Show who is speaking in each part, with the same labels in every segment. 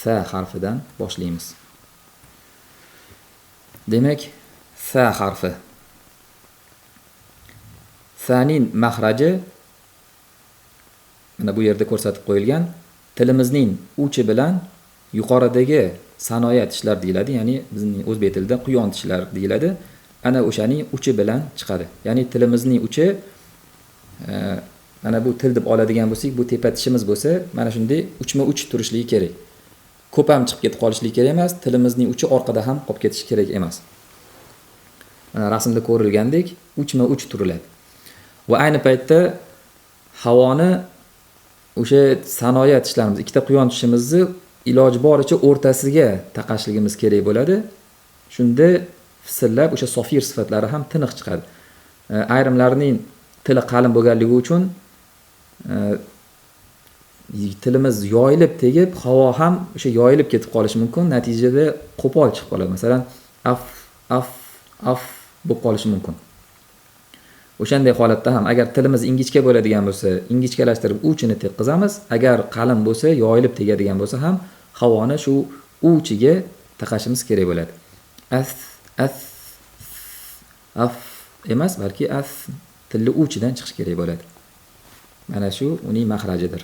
Speaker 1: Sa harfidan boshlaymiz. Demak, sa harfi. Saning mahraji mana bu yerda ko'rsatib qo'yilgan. Tilimizning uchi bilan yuqoridagi sanoya tishlar deyiladi, ya'ni bizning o'zbek tilida quyon tishlar deyiladi. Ana o'shaning uchi bilan chiqadi. Ya'ni tilimizning uchi mana bu til deb oladigan bo'lsak, bu tepa tishimiz bo'lsa, mana shunday uchma-uch turishligi kerak. Ko'p ham chiqib ketib qolishligi kerak emas, tilimizning uchi orqada ham qolib ketishi kerak emas. Mana rasmda ko'rilgandek uchma-uch turiladi. Va ayni paytda havoni o'sha sanoya tishlarimiz, ikkita quyon tishimizni iloji boricha o'rtasiga taqashligimiz kerak bo'ladi. Shunda fisillab o'sha sofir sifatlari ham tiniq chiqadi. Ayrimlarning tili qalin bo'lganligi uchun tilimiz yoyilib tegib, havo ham o'sha yoyilib ketib qolishi mumkin. Natijada qo'pol chiqib qoladi. Masalan, af, af, af bo'lib qolishi mumkin. O'shanday holatda ham agar tilimiz ingichka bo'ladigan bo'lsa, ingichkalashtirib uchini teqqizamiz. Agar qalin bo'lsa, yoyilib tegadigan bo'lsa ham havoni shu uchiga taqashimiz kerak bo'ladi. As, as, af emas, balki as tilli uchidan chiqish kerak bo'ladi. Mana shu uning mahrajidir.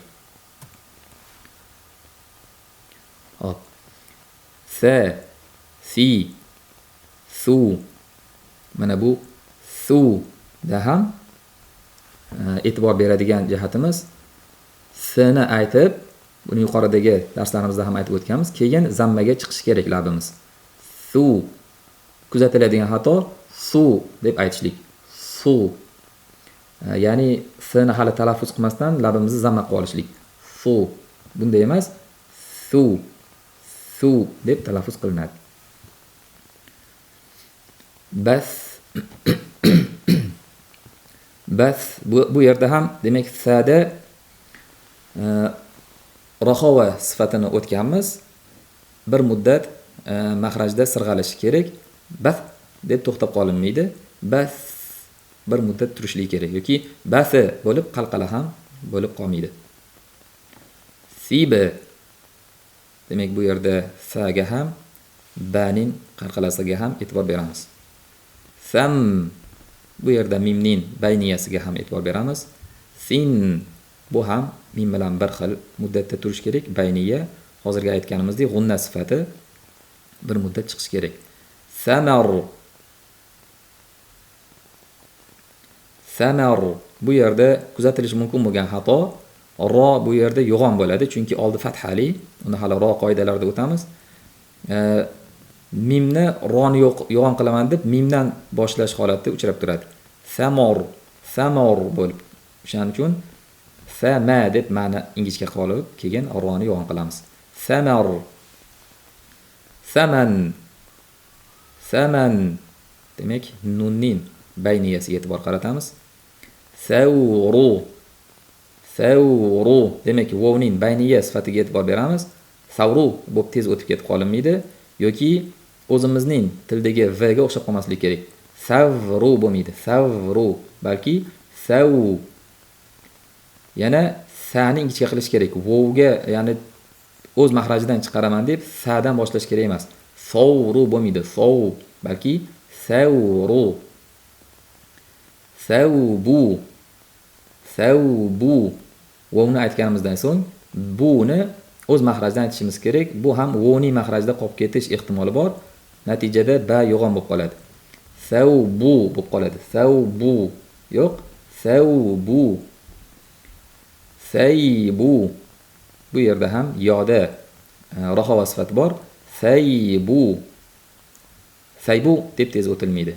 Speaker 1: Hop. Sa, si, su. Mana bu su da ham e'tibor beradigan jihatimiz s ni aytib, buni yuqoridagi darslarimizda ham aytib o'tganmiz, keyin zammaga chiqishi kerak labimiz. Su kuzatiladigan xato su deb aytishlik. Su. Ya'ni s ni hali talaffuz qilmasdan labimizni zamma qilib olishlik. Su. Bunday emas, su. Su deb talaffuz qilinadi. Bas. Bas bu yerda ham demak sada raxova sifatini o'tganmiz. Bir muddat mahrajda sirg'alishi kerak. Bas deb to'xtab qolinmaydi. Bas bir muddat turishligi kerak yoki basi bo'lib qalqala ham bo'lib qolmaydi. Sibi demak bu yerda saga ham baning qalqalasiga ham e'tibor beramiz. Sam bu yerda mimning bayniyasiga ham e'tibor beramiz. Sin bu ham mim bilan bir xil muddatda turish kerak. Bayniya hozirgi aytganimizdek g'unna sifati bir muddat chiqish kerak. Samar. Samar bu yerda kuzatilishi mumkin bo'lgan xato ro bu yerda yo'g'on bo'ladi, chunki oldi fathali, uni hali ro qoidalarida o'tamiz. Mimni roni yo'g'on qilaman deb mimdan boshlash holati uchrab turadi. Samor, samor bo'lib. O'shaning uchun sama deb ma'ni ingichka qilib olib, keyin roni yo'g'on qilamiz. Samar. Saman. Saman. Demak, nunning bayniyasiga e'tibor qaratamiz. Savru. Savru. Demak, vovning bayniya sifatiga e'tibor beramiz. Savru bo'lib tez o'tib ketib qolinmaydi yoki o'zimizning tildagi v ga o'xshab qolmasligi kerak. Savru bo'lmaydi. Savru, balki sav. Yana sani ingichka qilish kerak. Vovga, ya'ni o'z mahrajidan chiqaraman deb sadan boshlash kerak emas. Savru bo'lmaydi. Sav, balki savru. Savbu. Savbu. Vovni aytganimizdan so'ng buni o'z mahrajidan aytishimiz kerak. Bu ham vovning mahrajida qolib ketish ehtimoli bor. Natijada ba yo'g'on bo'lib qoladi. Savbu bo'lib qoladi. Savbu. Yo'q, savbu. Saybu. Bu yerda ham yoda raxova sifati bor. Saybu. Saybu deb tez o'tilmaydi.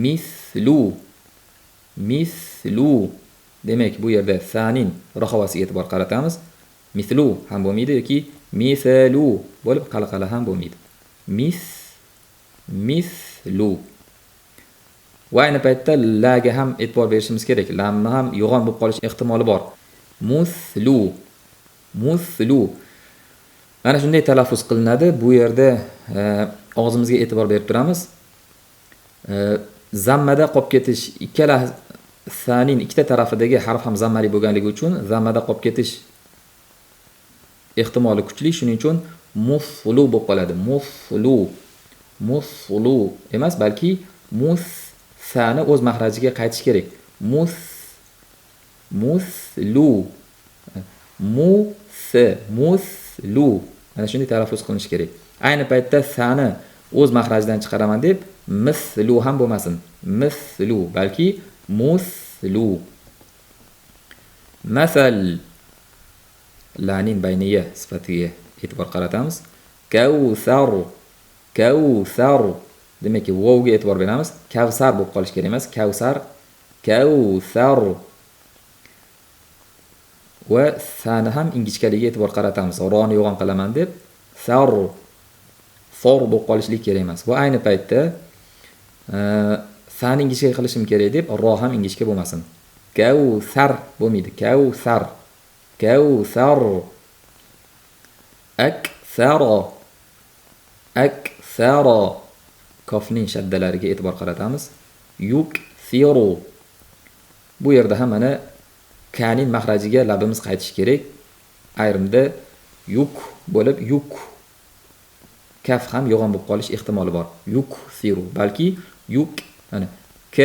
Speaker 1: Mislu. Mislu. Demak, bu yerda saning raxovasiga e'tibor qaratamiz. Mislu ham bo'lmaydi yoki misalu bo'lib qalqala ham bo'lmaydi. Mis, mislu. Va ayni paytda laga ham e'tibor berishimiz kerak. Lamni ham yo'g'on bo'lib qolish ehtimoli bor. Muslu. Muslu. Mana shunday talaffuz qilinadi. Bu yerda og'zimizga e'tibor berib turamiz. Zammada qolib ketish ikkala saning ikkita tarafidagi harf ham zammali bo'lganligi uchun zammada qolib ketish ehtimoli kuchli, shuning uchun muslu bo'lib qoladi. Muslu. Muslu emas, balki mus sani o'z mahrajiga qaytish kerak. Mus, muslu, mus, muslu. Mana shunday talaffuz qilinishi kerak. Ayni paytda sani o'z mahrajidan chiqaraman deb mislu ham bo'lmasin. Mislu, balki muslu. Masal laning bayniya sifatiga e'tibor qaratamiz. Kavsar, kavsar. Demak, vovga e'tibor beramiz. Kavsar bo'lib qolish kerak emas. Kavsar, kavsar. Va sani ham ingichkaligiga e'tibor qaratamiz. Roni yo'g'on qilaman deb sar, sor bo'lib qolishlik kerak emas. Va ayni paytda sani ingichka qilishim kerak deb ro ham ingichka bo'lmasin. Kavsar bo'lmaydi. Kavsar, kavsar. Aksara, aksara. Kofning shaddalariga e'tibor qaratamiz. Yuksiru. Bu yerda ham mana kaning mahrajiga labimiz qaytishi kerak. Ayrimda yuk bo'lib yuk kaf ham yo'g'on bo'lib qolish ehtimoli bor. Yuksiru, balki yuk, mana k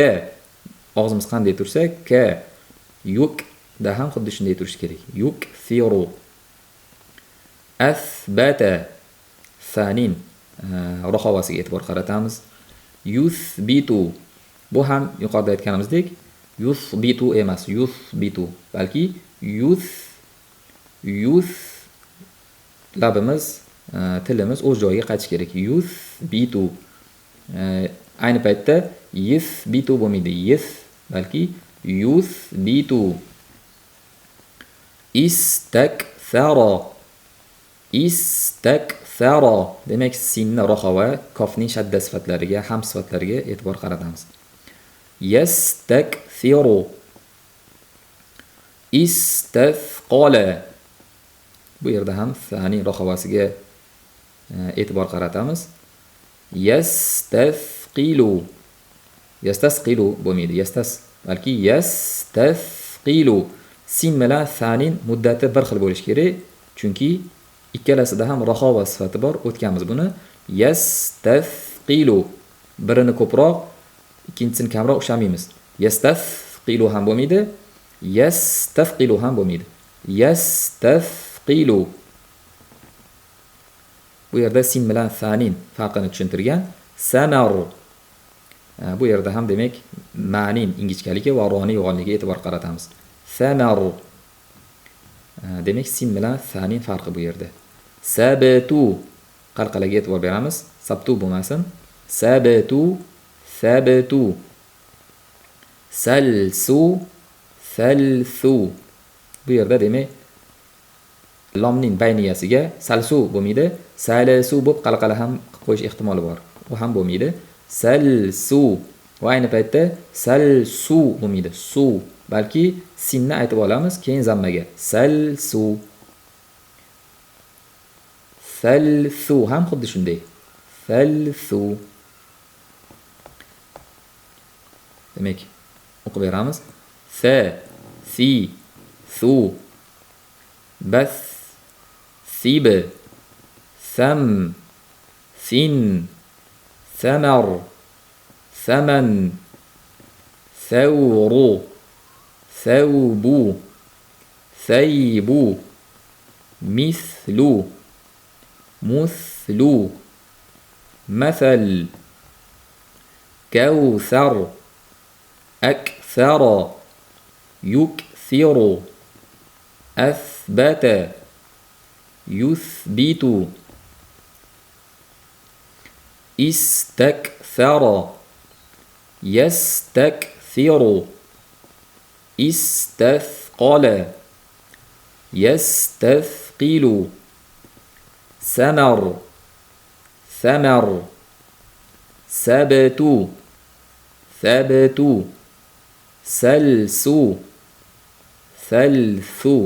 Speaker 1: og'zimiz qanday tursa, k yuk da ham xuddi shunday turishi kerak. Yuksiru. Asbata sanin rohavasiga e'tibor qaratamiz. Yusbitu. Bu ham yuqorida aytganimizdek yusbitu emas, yusbitu, balki yus, yus labimiz, tilimiz o'z joyiga qaytishi kerak. Yusbitu. Ayni paytda yisbitu bo'lmaydi, yis, balki yusbitu. Istaksara, istaksara. Demak, sinni rohava, kofning shadda sifatlariga, ham sifatlariga e'tibor qaratamiz. Yastaksiru. Istasqala. Bu yerda ham saning rohavasiga e'tibor qaratamiz. Yastasqilu. Yastasqilu bo'lmaydi, yastas, balki yastasqilu. Sin bilan saning muddati bir xil bo'lishi kerak, chunki ikkalasida ham rohava sifati bor, o'tganmiz buni. Yastasqilu. Birini ko'proq, ikkinchisini kamroq ushlamaymiz. Yastasqilu ham bo'lmaydi, yastasqilu ham bo'lmaydi. Yastasqilu. Bu yerda sin bilan sanin farqini tushuntirgan. Samar. Bu yerda ham demak ma'nin ingichkaligi va roni yo'g'onligiga e'tibor qaratamiz. Samar. Demak sin bilan sanin farqi bu yerda. Sabatu. Qalqalaga e'tibor beramiz. Sabtu bo'lmasin. Sabatu, sabatu. Salsu, salsu. Bu yerda demak lomning bayniyasiga salsu bo'lmaydi, salsu bo'lib qalqala ham qilib qo'yish ehtimoli bor. U ham bo'lmaydi. Salsu. Va ayni paytda salsu bo'lmaydi, su, balki sinni aytib olamiz, keyin zammaga. Salsu. Salsu ham xuddi shunday. Salsu. Demak, o'qib beramiz. Sa, si, su, bas, sib, sam, sin, samar, saman, savru, savbu, saybu, mislu, muslu, masal, kavsar, aksara, yuksiru, asbata, yusbitu, istaksara, yastaksiru, istasqala, yastasqilu, samar, samar, sabtu, sabtu, salsu, salsu.